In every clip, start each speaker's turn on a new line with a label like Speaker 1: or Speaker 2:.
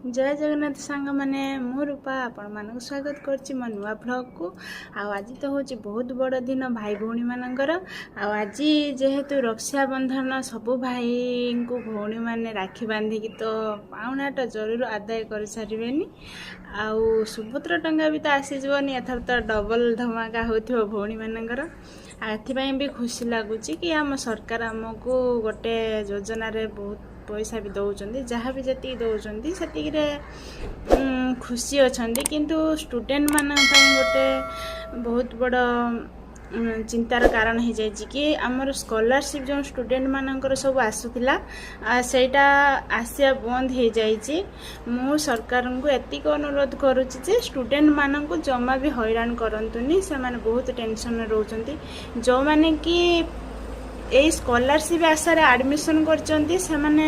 Speaker 1: ଜୟ ଜଗନ୍ନାଥ ସାଙ୍ଗମାନେ, ମୁଁ ରୂପା ଆପଣମାନଙ୍କୁ ସ୍ୱାଗତ କରୁଛି ମୋ ନୂଆ ଭ୍ଲଗ୍କୁ। ଆଉ ଆଜି ତ ହେଉଛି ବହୁତ ବଡ଼ ଦିନ ଭାଇ ଭଉଣୀମାନଙ୍କର। ଆଉ ଆଜି ଯେହେତୁ ରକ୍ଷାବନ୍ଧନ, ସବୁ ଭାଇଙ୍କୁ ଭଉଣୀମାନେ ରାକ୍ଷୀ ବାନ୍ଧିକି ତ ପାଉଣାଟା ଜରୁର ଆଦାୟ କରିସାରିବେନି। ଆଉ ସୁଭଦ୍ରା ଟଙ୍କା ବି ତ ଆସିଯିବନି। ଏଥର ତ ଡବଲ ଧମାକା ହେଉଥିବ ଭଉଣୀମାନଙ୍କର। ଆଉ ଏଥିପାଇଁ ବି ଖୁସି ଲାଗୁଛି କି ଆମ ସରକାର ଆମକୁ ଗୋଟେ ଯୋଜନାରେ ବହୁତ ପଇସା ବି ଦେଉଛନ୍ତି। ଯାହା ବି ଯେତିକି ଦେଉଛନ୍ତି, ସେତିକିରେ ଖୁସି ଅଛନ୍ତି। କିନ୍ତୁ ଷ୍ଟୁଡେଣ୍ଟମାନଙ୍କ ପାଇଁ ଗୋଟେ ବହୁତ ବଡ଼ ଚିନ୍ତାର କାରଣ ହେଇଯାଇଛି କି ଆମର ସ୍କଲାରସିପ୍ ଯେଉଁ ଷ୍ଟୁଡେଣ୍ଟମାନଙ୍କର ସବୁ ଆସୁଥିଲା, ସେଇଟା ଆସିବା ବନ୍ଦ ହେଇଯାଇଛି। ମୁଁ ସରକାରଙ୍କୁ ଏତିକି ଅନୁରୋଧ କରୁଛି ଯେ ଷ୍ଟୁଡେଣ୍ଟମାନଙ୍କୁ ଜମା ବି ହଇରାଣ କରନ୍ତୁନି। ସେମାନେ ବହୁତ ଟେନସନରେ ରହୁଛନ୍ତି। ଯେଉଁମାନେ କି ଏଇ ସ୍କଲାରସିପ୍ ଆଶାରେ ଆଡ଼ମିସନ୍ କରିଛନ୍ତି, ସେମାନେ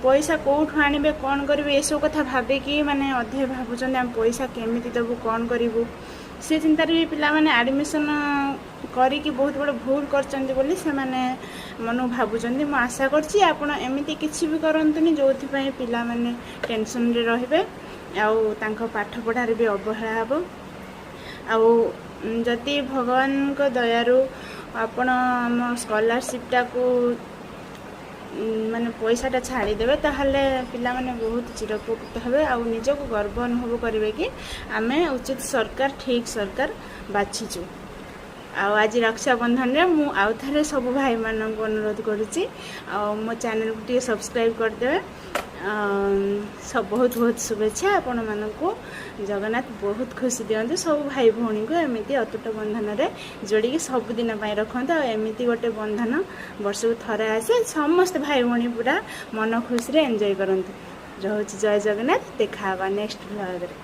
Speaker 1: ପଇସା କେଉଁଠୁ ଆଣିବେ, କ'ଣ କରିବେ, ଏସବୁ କଥା ଭାବିକି ମାନେ ଅଧେ ଭାବୁଛନ୍ତି, ଆମେ ପଇସା କେମିତି ଦେବୁ, କ'ଣ କରିବୁ। ସେ ଚିନ୍ତାରେ ବି ପିଲାମାନେ ଆଡ଼ମିସନ୍ କରିକି ବହୁତ ବଡ଼ ଭୁଲ କରିଛନ୍ତି ବୋଲି ସେମାନେ ମନକୁ ଭାବୁଛନ୍ତି। ମୁଁ ଆଶା କରୁଛି ଆପଣ ଏମିତି କିଛି ବି କରନ୍ତୁନି ଯେଉଁଥିପାଇଁ ପିଲାମାନେ ଟେନସନ୍ରେ ରହିବେ ଆଉ ତାଙ୍କ ପାଠ ପଢ଼ାରେ ବି ଅବହେଳା ହେବ। ଆଉ ଯଦି ଭଗବାନଙ୍କ ଦୟାରୁ ଆପଣ ଆମ ସ୍କଲାରସିପ୍ଟାକୁ ମାନେ ପଇସାଟା ଛାଡ଼ିଦେବେ, ତାହେଲେ ପିଲାମାନେ ବହୁତ ଚିରଉପକୃତ ହେବେ ଆଉ ନିଜକୁ ଗର୍ବ ଅନୁଭବ କରିବେ କି ଆମେ ଉଚିତ ସରକାର, ଠିକ୍ ସରକାର ବାଛିଛୁ। ଆଉ ଆଜି ରକ୍ଷାବନ୍ଧନରେ ମୁଁ ଆଉ ଥରେ ସବୁ ଭାଇମାନଙ୍କୁ ଅନୁରୋଧ କରୁଛି, ଆଉ ମୋ ଚ୍ୟାନେଲକୁ ଟିକେ ସବସ୍କ୍ରାଇବ୍ କରିଦେବେ। ବହୁତ ବହୁତ ଶୁଭେଚ୍ଛା ଆପଣମାନଙ୍କୁ। ଜଗନ୍ନାଥ ବହୁତ ଖୁସି ଦିଅନ୍ତୁ। ସବୁ ଭାଇ ଭଉଣୀଙ୍କୁ ଏମିତି ଅତୁଟ ବନ୍ଧନରେ ଯୋଡ଼ିକି ସବୁଦିନ ପାଇଁ ରଖନ୍ତୁ। ଆଉ ଏମିତି ଗୋଟେ ବନ୍ଧନ ବର୍ଷକୁ ଥରେ ଆସେ, ସମସ୍ତେ ଭାଇ ଭଉଣୀ ପୁରା ମନ ଖୁସିରେ ଏନ୍ଜୟ କରନ୍ତୁ। ରହୁଛି, ଜୟ ଜଗନ୍ନାଥ। ଦେଖା ହେବା ନେକ୍ସଟ ଭ୍ଲଗ୍ରେ।